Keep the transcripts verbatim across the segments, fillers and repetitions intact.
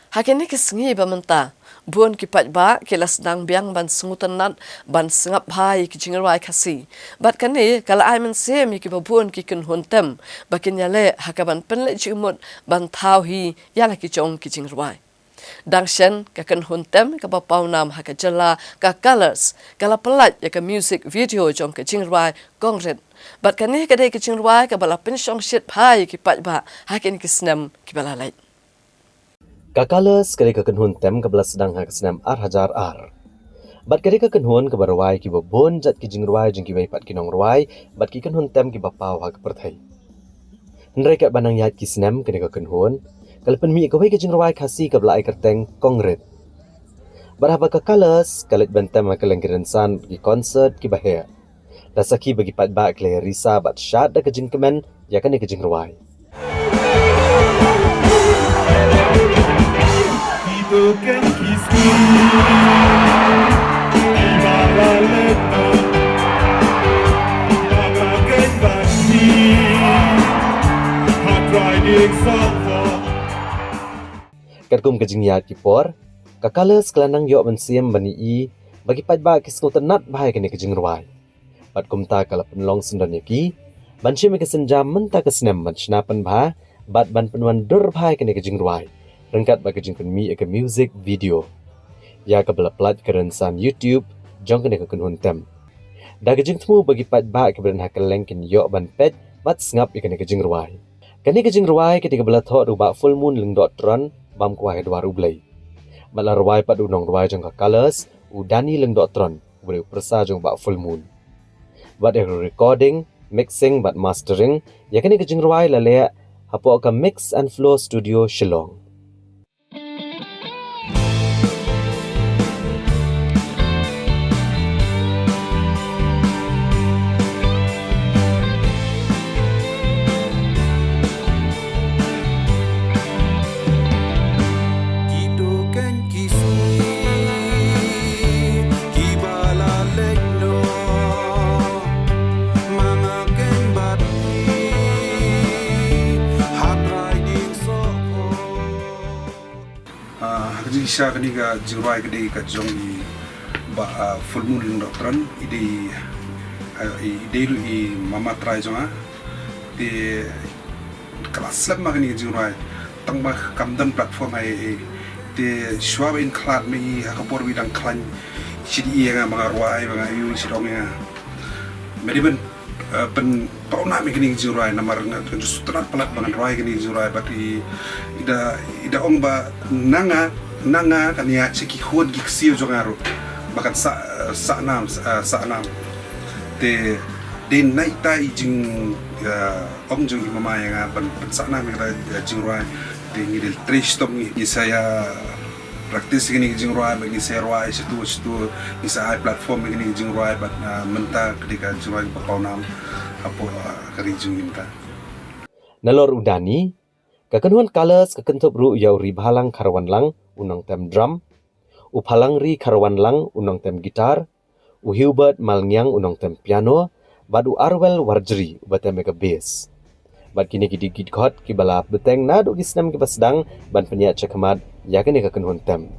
Ha kine ki sngi ba mynta, bun ki paidbah ki la sdang biang ban sngewtynnat ban sngap bha ïa ki jingrwai Khasi. Bad kane ka la ai mynsiem ïa kiba bun ki kynhun tem ba kin ïaleh ha kaban pynleit jingmut ban thaw hi ïa la ki jong ki jingrwai. Dang shen, ka kynhun tem kaba pawnam ha ka jylla, ka Colors, ka la pyllait ïa ka music video jong ka jingrwai Kongrit. Bad kane ka dei ka jingrwai kaba la pynshongshit bha ïa ki paidbah ha kine ki snem kiba la leit. Ka Colors ka dei ka kynhun tem kaba la sdang ha ka snem ar hajar ar. Bad ka dei ka kynhun kaba rwai kiba bun jait ki jingrwai jong kiwei pat ki nongrwai bad ki kynhun tem kiba paw ha ka pyrthei. Hynrei katba nang ïaid ki snem, kane ka kynhun ka la pynmih kawei ka jingrwai Khasi kaba la ai kyrteng Kongrit. Bad haba ka Colors ka leit ban tem ha ka leng ki rynsan, ki concert kiba heh, la sakhi ba ki paidbah ki la ïarisa bad shad da ka jingkmen ïa kane ka jingrwai. Katkum ka jingïaid ki por, ka Colors ka la nang ïoh mynsiem ban ïohi ba ki paidbah ki sngewtynnat bha ïa kane ka jingrwai. Bad kumta ka la pynlong syndon ïa ki ban shim ïa ka sienjam mynta ka snem ban shna pynbha bad ban pynwandur bha ïa kane ka jingrwai, ryngkat bad ka jingpynmih ïa ka music video, ïa kaba la pyllait ha ka rynsan YouTube jong kane ka kynhun tem. Da ka jingthmu ba ki paidbah kiba don ha kylleng kin ïoh ban peit bad sngap ïa kane ka jingrwai. Kane ka jingrwai ka dei kaba la thoh da u Bah Full Moon Lyngdoh Tron, bam kwai ha dwar U Blei. Bad la rwai pat da u nongrwai jong ka Colors, u Danny Lyngdoh Tron, uba dei u pyrsa jong u Bah Full Moon. Bad ïa ka recording, mixing bad mastering ïa kane ka jingrwai la leh hapoh ka Mix and Flow Studio, Shillong. Ah, ha ka jingshisha kane ka jingrwai ka dei ka jong i Bah, ah, Full Moon Lyngdoh Tron, i dei, ah, i dei ruh i mama trai jong nga. Te ka la slem ma kane ka jingrwai, tang ba kam don platform ha ei ei. Te shuwa ba in khlad ma i ha ka por ba i dang khlaiñ, shi dei ïa nga ba nga rwai ba nga ïoh, shi dei ong ïa nga, me dei ban, eh, pynpawnam ïa kane ka jingrwai namar nga ju sngewtynnat palat ba ngan rwai kane ka jingrwai bad i, i da, i da ong ba na nga, na nga kan ïaid sha ki khun ki ksiew jong nga ruh ba kan sah, eh, sah nam, eh, sah nam. Te dei na ita i jing, eh, ong jong i mama ïa nga ban, ban sah nam ïa kata, eh, jingrwai. Te ngi dei trei shitom ngi, ngi sa ïa practice ïa kane ka jingrwai, ba ngi sa rwai shatu shatu, ngi sa ai platform ïa kane ka jingrwai bad, ah, mynta ka dei ka jingrwai kaba pawnam hapoh, ah, ka ri jong ngi mynta. Nalor u Danny, ka kynhun Colors ka kynthup ruh ïa u Ribhalang Kharwanlang, u nongtem drum, u Phalangri Kharwanlang, u nongtem guitar, u Hubert Malngiang, u nongtem piano, bad u Arwel Warjri, uba tem ïa ka bass. Bad kine ki dei ki dkhot kiba la bteng naduh ki snem kiba sdang ban pynïaid shakhmat ïa kane ka kynhun tem.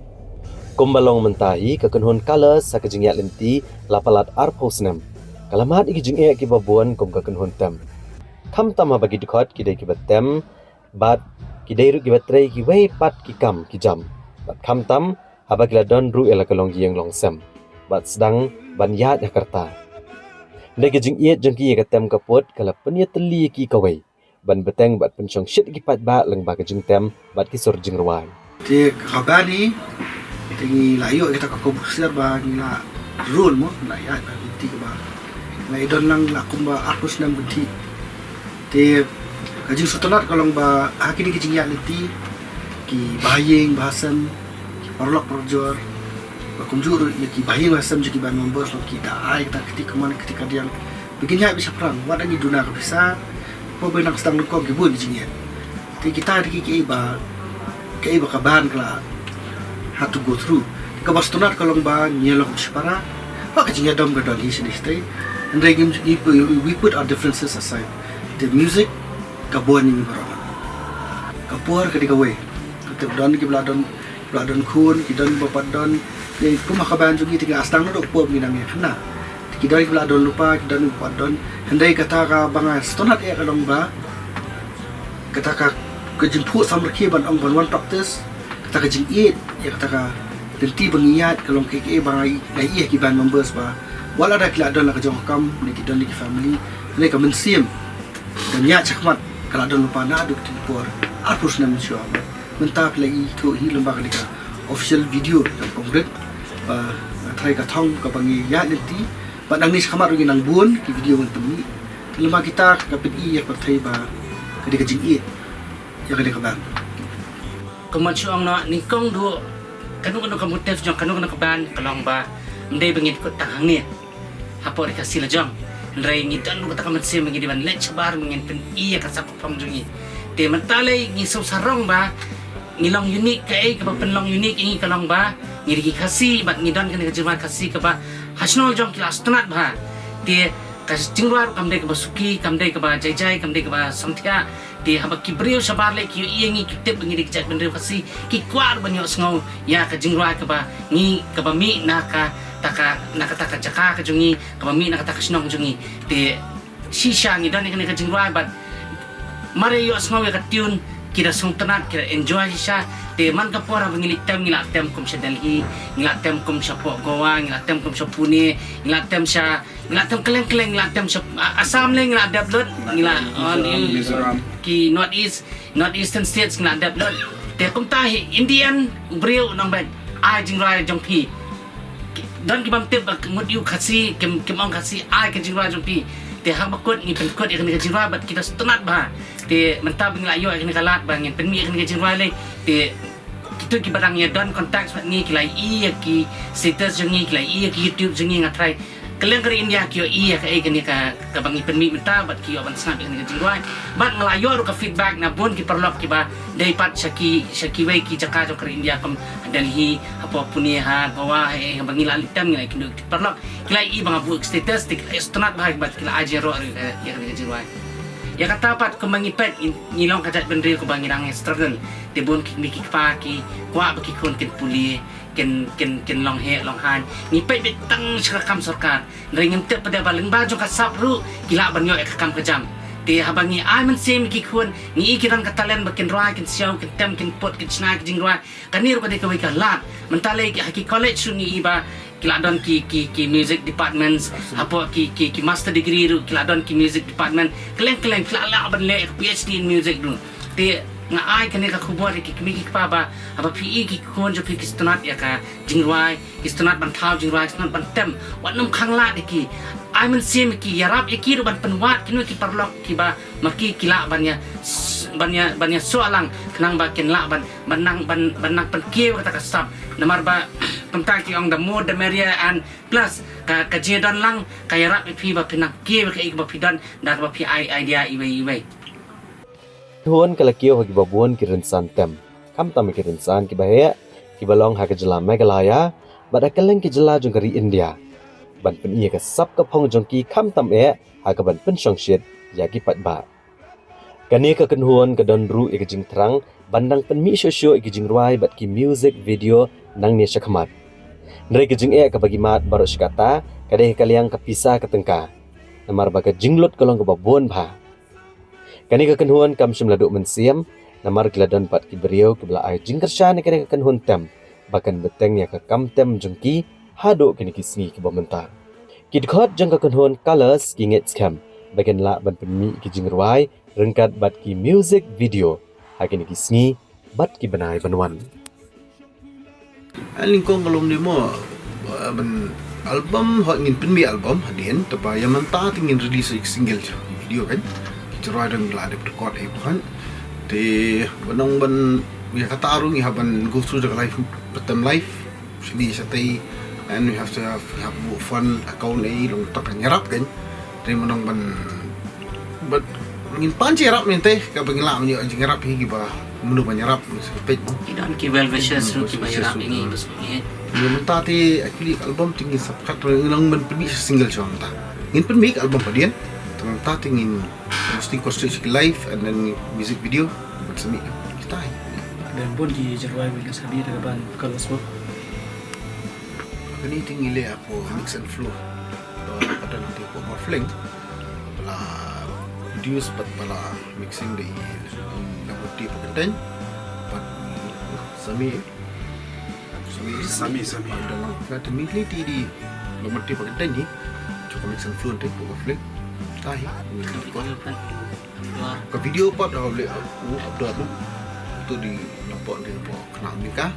Kumba long mynta hi, ka kynhun Colors ha ka jingïaid lynti la palat arphew snem, ka la mad ïa ki jingeh kiba bun kum ka kynhun tem. Khamtam haba ki dkhot ki dei kiba tem, bad ki dei ruh kiba trei kiwei pat ki kam ki jam. Bad khamtam haba ki la don ruh ïa la ka longïing longsem bad sdang ban ïaid ha ka rta. Hynrei ka jingïeit jong ki ïa ka tem ka pud ka la pynïatylli ïa ki kawei ban bteng bad pynshongshit ïa ki paidbah lyngba ka jingtem bad ki sur jingrwai. Te ka bani, te ngi la ïoh kita ka komposer ba ngi la rule mo, ngi la ïaid ba lynti kaba ngi la ïadon lang la kumba arphew snem ka dei. Te ka jingsngewtynnat ka long ba ha kine ki jingïaid lynti, ki bahaïing bahasem, ki paralok parajor, ba kumjuh ruh ïa ki bahaïing bahasem jong ki band members long ki da ai kita kti kamon kti kadiang. Ba kin ïaid bishaphrang, wat la ngi duna ka pisa, ba ba nang sdang lyngkot ki bun ki jingïaid. Te kita dei ki, kiei ba, kiei ba ka band ka la had to go through. Kaba sngewtynnat ka long ba ngi long shipara, ba ka jingïadom ka don hi shane shatei. Hynrei ngi, ngi, we put our differences aside. Te music ka bun ïa ngi baroh. Ka por ka dei kawei. Te don kiba la don Ba la don khun, ki don ba pat don. Te kum ha ka band jong ngi te ki la sdang naduh por ba ngi nang ïa khynnah. Te ki don ki ba la don lypa, ki don ki ba pat don. Hynrei kata kaba nga sngewtynnat ïa ka long ba kata ka, ka jingphuh samrkhie ban ong ban wan practice, kata ka jingïeit ïa kata ka lynti ba ngi ïaid ka long kaei kaei ba nga ï-, nga ïohi ha ki band members ba wat la da ki la don la ka jong ka kam ne ki don ne ki family, ne ka mynsiem ban ïaid shakhmat ka la don lypa naduh ka por arphew snem shuwa. Mynta phi la ïohi hi lyngba kane ka official video jong ka Kongrit ba nga tharai ka thong kaba ngi ïaid lynti. Bad nangne shakhmat ruh ngi nang bun ki video ban pynmih. Te lyngba kita ka pyni ïa ka pyrthei ba ka dei ka jingïeit ïa kane ka band. Kumba shu ong noh, nyngkong duh kano kano ka motive jong kano kano ka band ka long ba ym dei ba ngin kut tang hangne hapoh ri Khasi la jong. Hynrei ngi don ruh kata ka mynsiem ba ngi dei ban leit shabar ba ngin pyni ïa ka sap ka phong jong ngi. Te mynta lei ngi sngewsarong ba ngi long unique, kaei kaba pynlong unique ïa ngi ka long ba ngi dei ki Khasi bad ngi don kane ka jingrwai Khasi kaba ha shnong jong ki la sngewtynnat bha. Te ka jingrwai ruh kam dei kaba suki, kam dei kaba jai jai, kam dei kaba samthiah. Te haba ki briew shabar lei ki ïohi ïa ngi, ki tip ba ngi dei ki jaitbynriew Khasi, ki kwah ruh ban ïohsngew ïa ka jingrwai kaba ngi, kaba mih na kata ka, na kata ka jaka ka jong ngi, kaba mih na kata ka shnong jong ngi. Te shisha ngi don ïa kane ka jingrwai bad mar ïohsngew ïa ka tune ki da sngewtynnat, ki da enjoy shisha. Te man ka por haba ngi leit tem, ngi la tem kum sha Delhi, ngi la tem kum shapoh Goa, ngi la tem kum sha Pune, ngi la tem sha, ngi la tem kylleng kylleng, ngi la tem sha, ah, Assam lei ngi la dep lut, ngi la, oh, Mizoram, ki North East, North Eastern States ngi la dep lut. Te kumta hi Indian u briew u nang ban ai jingrwai jong phi. Don ki bym tip ba mut ïa u Khasi, kim, kim ong Khasi, ai ka jingrwai jong phi. Te haba kut ngi pynkut ïa kane ka jingrwai bad ki da sngewtynnat bha. Te mynta ba ngi la ïoh ïa kane ka lad ba ngin pynmih ïa kane ka jingrwai lei. Te kito kiba dang ïa don contact bad ngi ki la ïohi ïa ki status jong ngi, ki la ïohi ïa ki YouTube jong ngi, nga tharai kylleng ka ri India ki ïohi ïa kaei kane ka, kaba ngi pynmih mynta bad ki ïoh ban sngap ïa kane ka jingrwai. Bad nga la ïoh ruh ka feedback na bun ki paralok kiba dei pat sha ki, sha kiwei ki jaka jong ka ri India kum ha Delhi, hapoh Pune, ha Goa, ha, eh, haba ngi la leit tem ngi la ïakynduh ki paralok. Ki la ïohi ba nga buh status te ki la sngewtynnat bha bad ki la ai jingïaroh ruh ïa kane ka jingrwai. Ïa kata pat kumba ngi peit ngi, ngi long ka jaitbynriew kaba ngi dang struggle. Te bun ki kmie ki kpa ki kwah ba ki khun kin pule, kin, kin, kin long heh long haiñ. Ngi peit beit tang sha ka kam sorkar. Hynrei ngim tip pat ba lyngba jong ka sap ruh ki lah ban ïoh ïa ka kam ka jam. Te haba ngi ai mynsiem ïa ki khun, ngi i ki don ka talent ba kin rwai, kin siaw, kin tem, kin put, kin shna ki jingrwai. Kane ruh ka dei kawei ka lad. Mynta lei ha ki college ruh ngi i ba ki la don ki, ki, ki music departments, hapoh ki, ki, ki master degree ruh ki la don ki music department. Kylleng kylleng ki la lah ban leh ïa ka PhD in music ruh. Te nga ai kane ka khubor ïa ki kmie ki kpa ba haba phi i ki khun jong phi ki sngewtynnat ïa ka jingrwai, ki sngewtynnat ban thaw jingrwai, ki sngewtynnat ban tem, wat nym khang lad ïa ki. Ai mynsiem ïa ki, ïarap ïa ki ruh ban pynwad kino ki paralok kiba ma ki ki lah ban ïa, ban ïa, ban ïasoh lang khnang ba kin lah ban, ban nang, ban, ban nang pynkiew kata ka sap. Namar ba kumta ki ong the more the merrier and plus ka, ka jingdon lang ka ïarap ïa phi ba phin nang kiew ïa kaei kaba phi don da kaba phi ai idea iwei iwei. Hun ka la kiew ha kiba bun ki rynsan tem, khamtam ki rynsan kiba heh kiba long ha ka jylla Meghalaya bad ha kylleng ki jylla jong ka ri India, ban pyni ïa ka sap ka phong jong ki khamtam eh ha kaban pynshongshit ïa ki paidbah. Kane ka kynhun ka don ruh ïa ka jingthrang ban dang pynmih shuh shuh ïa ki jingrwai bad ki music video nangne shakhmat. Hynrei ka jingeh kaba ngi mad baroh shi katta ka dei ha ka liang ka pisa ka tyngka, namar ba ka jinglut ka long kaba bun bha. Kane ka kynhun kam shym la duh mynsiem, namar ki la don pat ki briew kiba la ai jingkyrshan ïa kane ka kynhun tem ba kan bteng ïa ka kam tem jong ki haduh kine ki sngi kiba mynta. Ki dkhot jong ka kynhun Colours ki ngeit skhem ba kin lah ban pynmih ki jingrwai ryngkat bad ki music video ha kine ki sngi bad ki bnai ban wan. Nyngkong ka long dei mo, eh, ban album, hooid ngin pynmih album hadien, te ba ïa mynta te ngin release single video kan. Ki jingrwai dang la dep record eh kan. Te ban ong ban ïa kata ruh ngi hap ban go through the life, patem life. Sini shatei, and we have to have, we have fund account eh long tak ïarap kan. Te ban ong ban But ngin pan shi ïarap mynta kaba ngi lah mynta jingïarap hi kiba mano ban ïarap mynta peit mo. Ki don ki well wishers ruh kiba ïarap ïa ngi ba sngewbha. Mynta te actually album te ngin sap kat ruh ngi nang ban pynmih single shuwa mynta. Ngin pynmih album hadien. Te mynta te ngin mesti concentrate live and then music video ban sami kita hi. Bun ki jingrwai ba ngi la sah da ka band Colors World. Kane te ngi leh hapoh Mix and Flow. Ba pattern te hapoh Morphling. Ba la produce bad ba la mixing da i Lamurty Pakyntein. Bad Sami. Sami. Sami, Sami. Bad da lang ka te ngi leh te da i Lamurty Pakyntein hi. Jong ka Mix and Flow te hapoh Morphling. Tahi. Ka video pat da u leh u upload tu di lapor di lapor kena Amerika.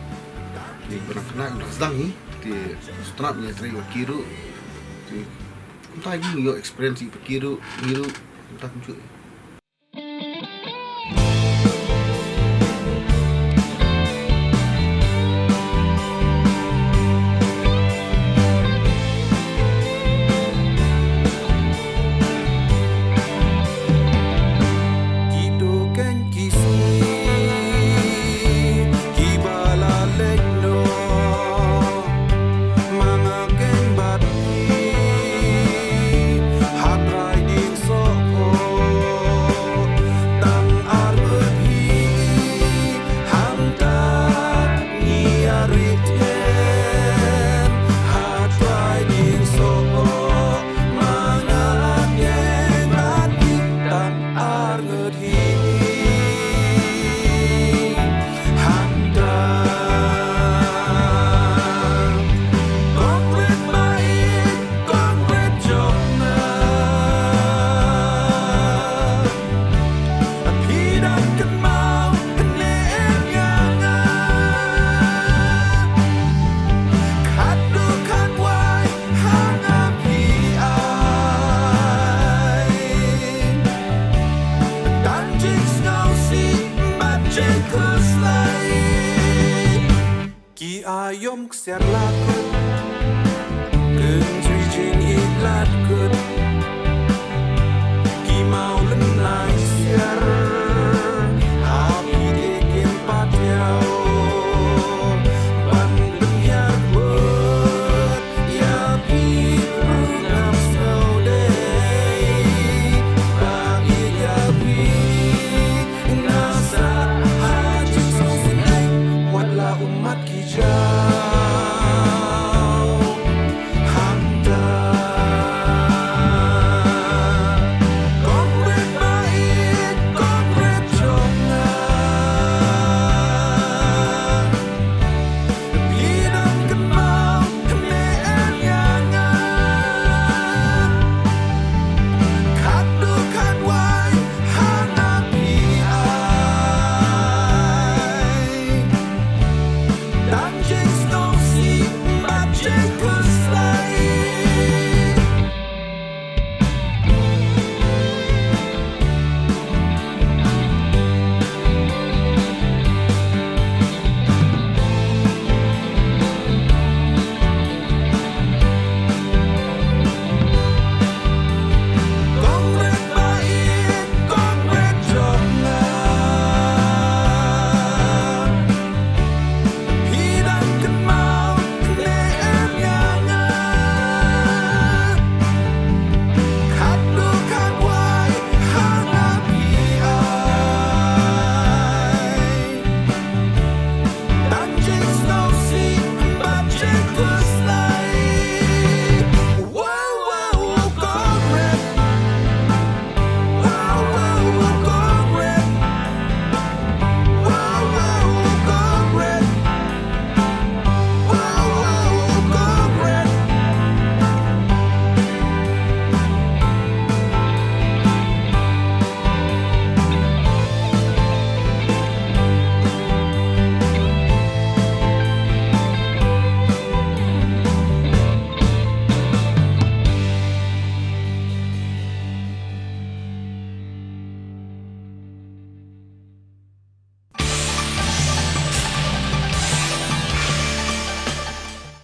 Di benang kena udah sedang hi. Di setenap ni teri wakil tu. Di entah ni yo experience i wakil tu, ni tu entah kunjuk. Ki dukan ki sngi kiba la leit noh, ma nga keiñ bad phi ha trai diengsohphoh. Tang ar ngut hi hangta ngi ïarit keiñ ha trai diengsohphoh. Ma nga keiñ bad phi tang ar ngut hi hangta. Kong wit ma i, kong wit jong nga. Phi dang kynmaw kane ïa nga. Khatduh khatwai ha nga phi ai. Tang jingsngewsih bad jingkhuslai. Ki aïom ksiar la kut, kynjri jingïeit la kut.